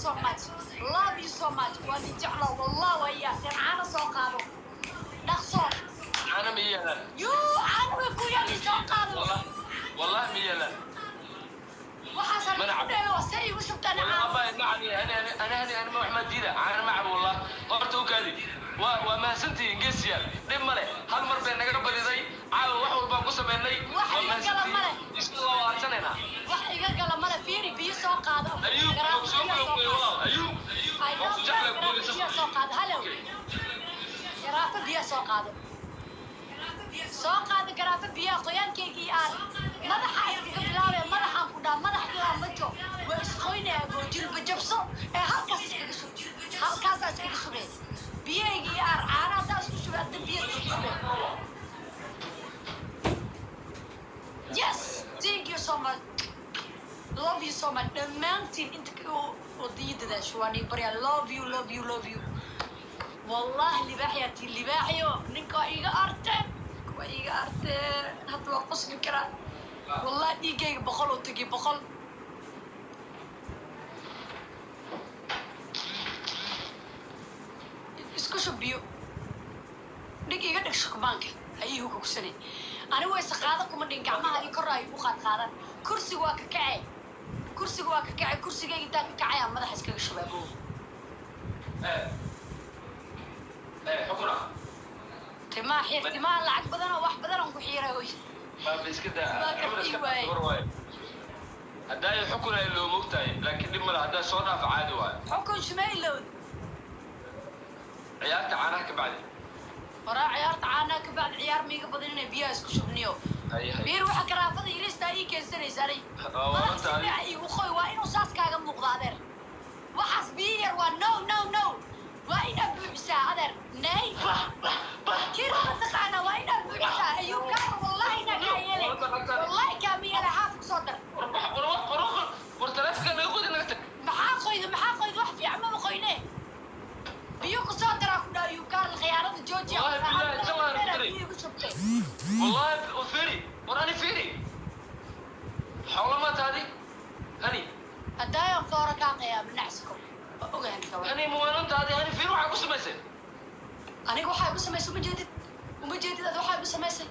so much, love you so much. Waa idin jeclaa wallah. Waa iyaaseen. Caano soo qaado, dhaqso. Caano ma yeelan. Yuu, caano way ku yaali, soo qaado. Wallah, wallahi ma yeelan. Waxaas Mana ku cabo. dheelo waa see igu shubtaan والله caano. أبا macani أنا أنا أنا أنا ما ما diida caano ma cabo wallah. Horta u kaadi, waa mahadsantihiin geesiyaal. Dhib male, hal mar bay naga badiday. Caawa wax walbaan ku samaynay. Wax waa iga gala male. Mahadsantihiin, isku waa waadsanaynaa. Wax iga gala male. Fiiri, biyo soo qaado. Ayuub Garaafo soo biyo soo gulubay qaado. Walaal Ayuub, I waan love ku jeclay. that. Garaafo biyo soo qaado. Hello, garaafo biyo soo qaado, soo qaado garaafo biyaha. Qoyaankaygii aan madaxa iskaga bilaabaya. Madaxaan ku dhaha, madax ilaa majo waa isqoynaya. Boo jilba jabso ee halkaas iskaga shub, halkaasaa iskaga shubee biyahaygii aan caana haddaa isku shubay, hadda biyo iskaga shubee. Yes, thank you so much, love you so much dhammaantiin. Inta wadii dadaasho waan ii baryaa. Love you, love you, love you. Wallahi libaaxyaa tii libaaxyo. Ninka waa iiga arteen, waa iiga arteen. Hadda waa qosli karaa wallahi. Dhiiggayga 100 oo tegay, 100. Isku shub biyo, dhig iga dhig shukmaanka ha ii hugugsanay. Ani wayse qaado kuma dhin, gacmaha ii kor ay igu qaad qaadan. Kursiga waa ka kacay, kursiga waa ka kacay. Kursigayga intaan ka kacay aan madaxa iskaga shubay buu. Xukuna. Timaha xiir, timaha lacag badan oo wax badan aan ku xiiray oy. Baaba iska daa. Waa ka xukun iska ii waaye. war waaye haddaa xukun ay loo mogtahay, laakiin dhib male haddaa soo dhaaf, caadi waaye. Xukun shumaylowd. Ciyaarta caanaha ka bacdi. Waraa, ciyaarta caanaha ka bacdi ciyaar miiga badan inay biyaha isku shubniyo. Hay hay. Biir waxa karaafada yariistaa ii keensanaysa anay. Waa madax runta si adiga. fiican iigu qoy. Waa inuu saas kaaga muuqdo adeer. Waxaas biyo yar waa no, no, no. Waa inaad buuxisaa adeer. Nay kir ma taqaanaa? Waa inaad buuxisaa. Ayuu kaa wallahi inaa kaa yeelay, wallahi kaama yeelay. Haaf kusoo dar. War war war war war, taleefanka naga qodi, naga tag. Maxaa qoyda? Maxaa qoyda? Wax fiican maba qoyne. Biyo kusoo daraa ku dhaha. Ayuu kaar khiyaanada joojiya. Wallahi billahi, jawaan ku diray. Biyo igu shubtay. Wallahi fiiri, war ani fiiri, xoolo ma taadi hani. Haddaayan foora kaa qiyaama nacsiko waa ogahan kawa. Hani muwaanantaadi hani, fiiri waxaa ku samaysay. Aniga waxaa igu samaysay uma jeedid, uma jeedid. Ad waxaa igu samaysay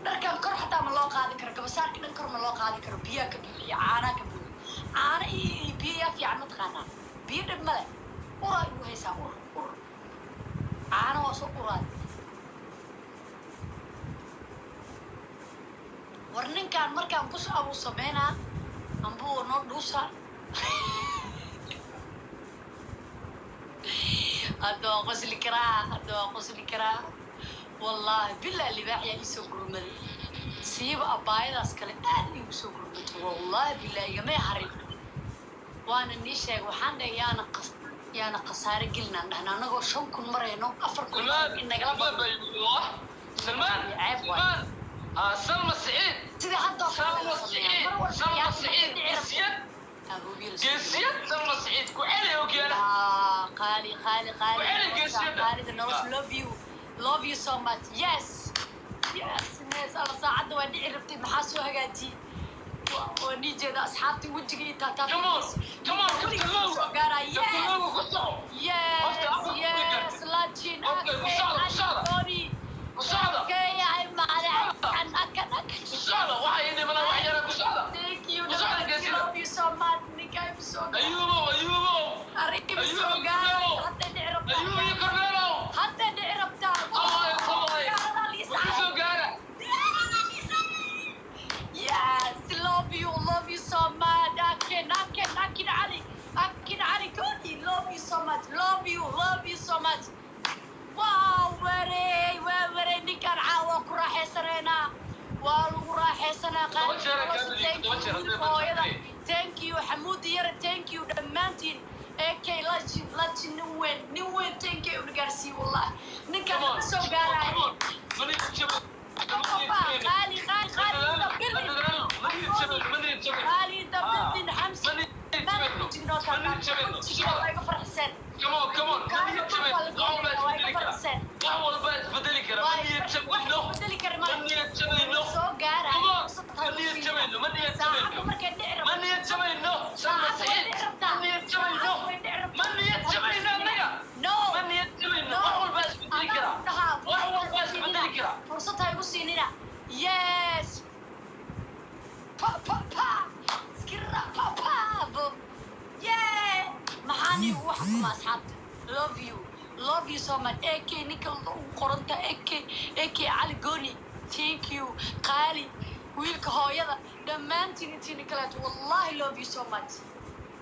dharkan kor xataa ma loo qaadi karo. Gabasaarka dhan kor ma loo qaadi karo. Biyaa ka buuxiya, caanaa ka buuxiya. Caano iyo biyo yaa fiican mataqaanaa? Biyo dhib male, uraa igu haysaa, ur ur. Caano waa soo uraay. War ninkaan markaan push up uu sameynaa ambuu noo dhuusaa. Hadda waa qosli karaa, hadda waa qosli karaa wallahi bilaa. Libaaxyaa iisoo gurmaday, siiba abbaayadaas kale aad iigu soo gurmatay wallahi bilaa. Igamay harin, waana nii sheegay. Waxaan dhahay yaana khasaare gelinaan dhahna anagoo 5000 marayno, 4000 Salmaan. In nagala Salmaan bado. Baa yimid wallah. Salmaan. Ceeb waay. Salmaan, Salma Siciid. Sida hadda oo kale Salma la sameeyaa Siciid. mar walba. Salma Ciyaarta markay Siciid. dhici rabto Geesiyad. Ahubiyo la soo Geesiyad Salma Siciid ku celi ogiyaala. Ah, qaali qaali qaali. Ku celi nolosha geesiyada. Qaalida nolosha. Love you, love you so much. Yes, yes, yes. Alla, saacadda waa dhici rabtay. Maxaa soo hagaajiyey? Waa nii jeeda asxaabtii wejiga iyo Come on, come on. Weligiis Kabtan soo Lowga. gaaraa. Kabtan Yes. Lowga ku soco. Yes. Qofta afka ku Yes. gaartay. Lajin. Okay, ku socda, ku socda. Tony. Ku socda. Okay, ay maale akan akan akan. Ku socda, waxa ii dhimanaa wax yara, ku socda. Thank you. Ku socda geesida. Love you so much. Ninka igu soo gaaray. Ayuubow, Ayuubow. Arrin Ayuub soo gaaray. Ayuubow. Hadda dhici rabtaa. Ayuub iyo Korneelow. Hadda dhici rabtaa. Allahay, allahay. Gaaradaa lii Ku soo gaara. Yes, love you, love you so much. Akin, Akin, Akin Ali, Akin Ali, Cody, love you so much, love you, love you so much. Wow, wareey, waa wareey, ninkaan caawa ku raaxaysanaynaa. Waa lagu raaxaysanaa. 10 jeer Qaali kaa badiyay, thank 7 you, jeer wiilka hadday hooyada. badisay. Thank you, Xamuudi yare, thank you, dhammaantiin. AK, Lajin, Lajin, nin weyn, nin weyn, thank you, una gaarsiiye wallahi. Ninkaan Come on, nama soo come on, gaaraayo. come on. Ma niyad jabin. Qaali, qaali, qaali, Ma dadaalno, ma niyad jabin, ma niyad jabin. qaali the building Xamsi. Ma niyad jabino, ma niyad jabino. Waa iga farxiseen. Come on, come on, ma niyad jabin. Wax walba isbedeli kara. Wax walba isbedeli kara. Ma niyad jabino. Bedeli kara Ma niyad jabino. soo gaaraayo. Come on, ma niyad jabino, ma niyad Saacadda jabino. markay dhici Ma rabto. niyad jabayno. Salma Saacadda way Siciid. dhici rabtaa. Ma niyad jabayno. siinina. Yes, pa pa pa, skira pa pa bo. Yeah, maxaan igu wax kuma asxaabta. Love you, love you so much. AK, ninka ugu qoranta AK, AK Cali Gooni, thank you qaali, wiilka hooyada, dhammaantiin intiina kaleeto, wallahi love you so much.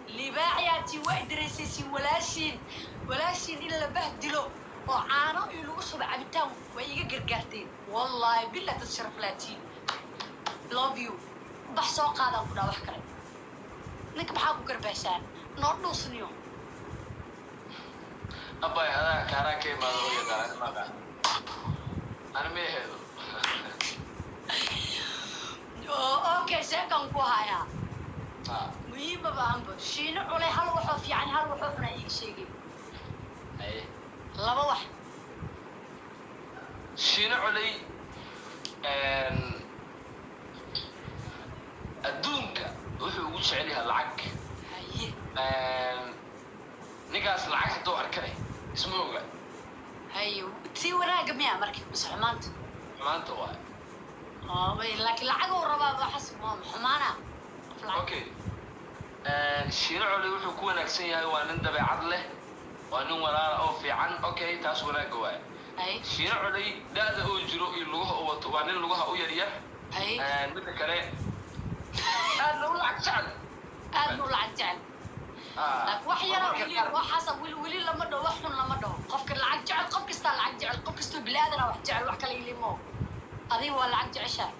Libaaxyaatiin waa idareysaysiin. Walaashiin, walaashiin in la bahdilo oo caano iyo lagu shubo cabitaan way iga gargaarteen. Wallahi billah, dad sharaf laatiin. Love you. Bax soo qaadaan ku dhaa. Wax kale ninka maxaa ku garbaashaa? Noo dhuusniyo. Abay, adaa kaaraan ka imaado oo yaqaan maqa ani ma aheedo. Okay, sheekan ku hayaa. Muhiimaba anba Shiino Culay hal waxoo fiican, hal waxoo xunaa iiga sheegay. Haye. Laba wax. Shiino Culay adduunka wuxuu ugu jecel yahay lacag. Haye. Ninkaas lacag hadduu arkane isma oga. Haye, tii wanaaga miya marka mise xumaanta? Maanta waay. Oo, laakiin lacag uu rabaa waxas ma xumaana qof lacag. Okay, Shiino Culay wuxuu ku wanaagsan yahay waa nin dabeecad leh, waa nin walaala oo fiican. Okay, taas wanaagga waay. Haye. Shiino Culay da-da oo jiro iyo lugaha u wato, waa nin lugaha u yaryar. Haye. Midda kale, aadna u lacag jecel. Aad u lacag jecel. Ah, laakiin wax yara marka weli qaar- waxaasa weli weli lama dhaho, wax xun lama dhaho. Qofka lacag jecel, qof kastaa lacag jecel, qof kastoo bini aadana wax jecel, wax kale ilimo. Adiga waa lacag jeceshahay.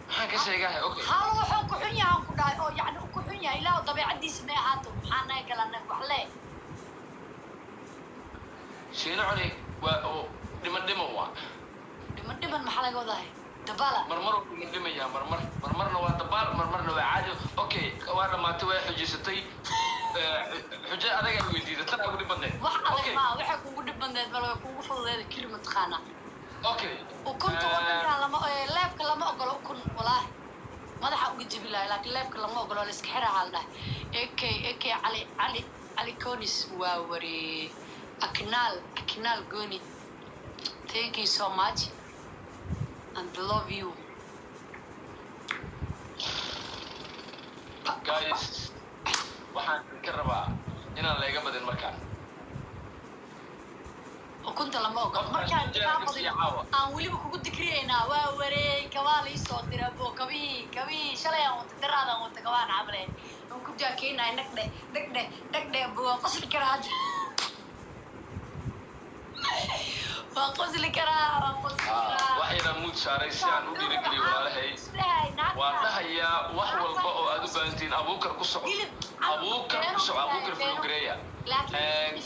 Maxaan ka sheegahay? Okay. Hal wuxuu ku xun yahay aan ku dhahay oo yacni uu ku xun yahay, ilaah dabeecadiisa may ahaato, maxaa naga kala naga wax le. Shiino Culay waa oo dhiman dhiman waa. Dhiman dhiman maxaa laga wadahay? Dabala. Marmar uu dhiman dhimayaa, marmar marmarna waa dabaal, marmarna waa caadi. Okay, waa dhamaatay, waa xujaysatay. Xujo adag ay weydiiday, tan ugu dhib badneed. Wax adag. Okay. Maa waxay kugu dhib badneed bal way kugu fududeeda keli, mataqaanaa? Okay. Ukunta wadankan lama leebka lama ogolo ukun. Walaahi madaxa uga jebi lahay, laakiin leebka lama ogolo, la iska xiraha la dhahay. Ak ak Cali, Cali, Cali Conis waa waree. Aknaal, Aknaal Gooni, thank you so much and love you. Guys, waxaan ka rabaa inaan layga badin markaan. Ukunta lama ogolo. Qofka Markaan jeerka kaa badino siiya caawa. aan weliba kugu digriyaynaa. Waa wareey, kabaa laisoo dira bo, kabihii, kabihii shalay aan wata, daraadaan wata, kabaan camle aan ku jaakeynay. Dhagdhe dhagdhe dhagdhe bo, waan qosli karaa hadda, waan qosli karaa, waan qosli karaa. Wax yaraan muud saaray si aan u dhiirigeliyo walaalahay. Waan dhahayaa wax walba oo aad u baahantihiin. Abuukar ku soco, Abuukar ku soco, Abuukar flowgareeya.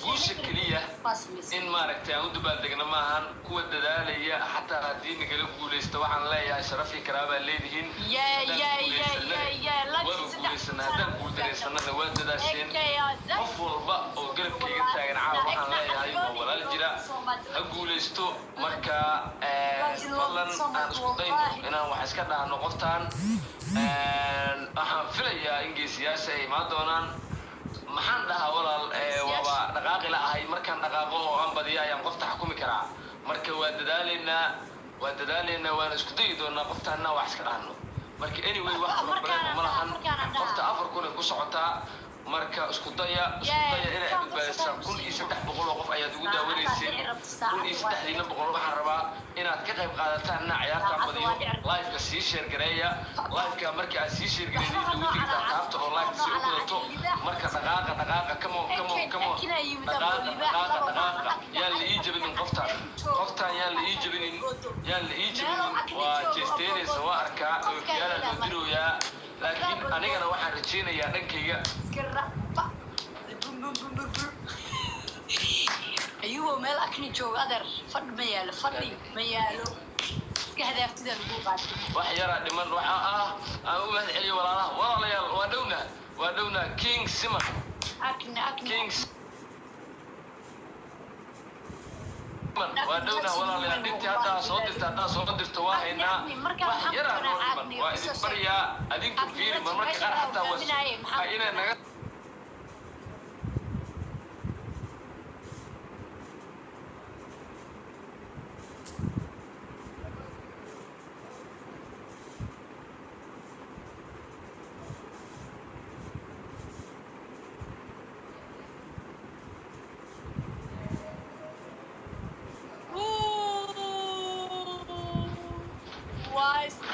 Guusha keliya in maaragtay aan u dabaaldegna maahan. Kuwa dadaalaya xataa haddii nagala guulaysta, waxaan leeyahay sharaf iyo karaabaa leedihiin. Yeah, yeah, yeah, yeah, yeah. Waanu guulaysana, haddaan guuldaraysanana waa dadaasheen. Qof walba oo garabkayga taagan caawa waxaan leeyahay waa walaal jira, ha guulaysto. Marka fadlan aan isku dayno inaan wax iska dhahno qoftaan. Waxaan filayaa in geesiyaasha ay imaan doonaan. Maxaan dhahaa walaal? Waaba dhaqaaqi la ahay. Markaan dhaqaaqo oo aan badiyo ayaan qofta xukumi karaa. Marka waa dadaaleynaa, waa dadaaleynaa, waana isku dayi doonaa qoftaana wax iska dhahno. Marka anyway, wax problem ma lahan. Qofta 4000 ay ku socotaa. Marka isku daya, isku daya inay badbaadisaan. 1300 oo qof ayaad ugu daawanayseen. Kun iyo saddexdiina boqol waxaan rabaa inaad ka qayb qaadataan ina ciyaartaan badiyo. Liveka sii share gareeya. Liveka marka aad sii share gareeyay, ugu digtaa taabta oo live si u wadato. Marka dhaqaaqa, dhaqaaqa, come on, come on, come on, dhaqaaqa, dhaqaaqa, dhaqaaqa. Yaan la ii jebinin qoftaan, qoftaan yaan la ii jebinin, yaan la ii jebinin. Waa jeesteynaysa, waa arkaa, ookiyaalaa loo dirooyaa, laakiin anigana waxaan rajaynayaa dhankayga. Ayugo meel akni jooga adeer, fadhi ma yaalo, fadhi ma yaalo, iska hadaaftida lagu qaatay. Wax yaraa dhiman. Waxa ah aan u mahad celiyo walaalaha. Walaalayaal, waa dhowna, waa dhowna. King Simon. Akni, akni. King Simon, waa dhowna walaalayaal. Dhintii haddaa soo dirta, haddaa soo dirto, waa haynaa. Wax yaraa noo dhiman, waa idin baryaa. Adinku fiiri, marmarka qaar xataa waa inay naga Guys.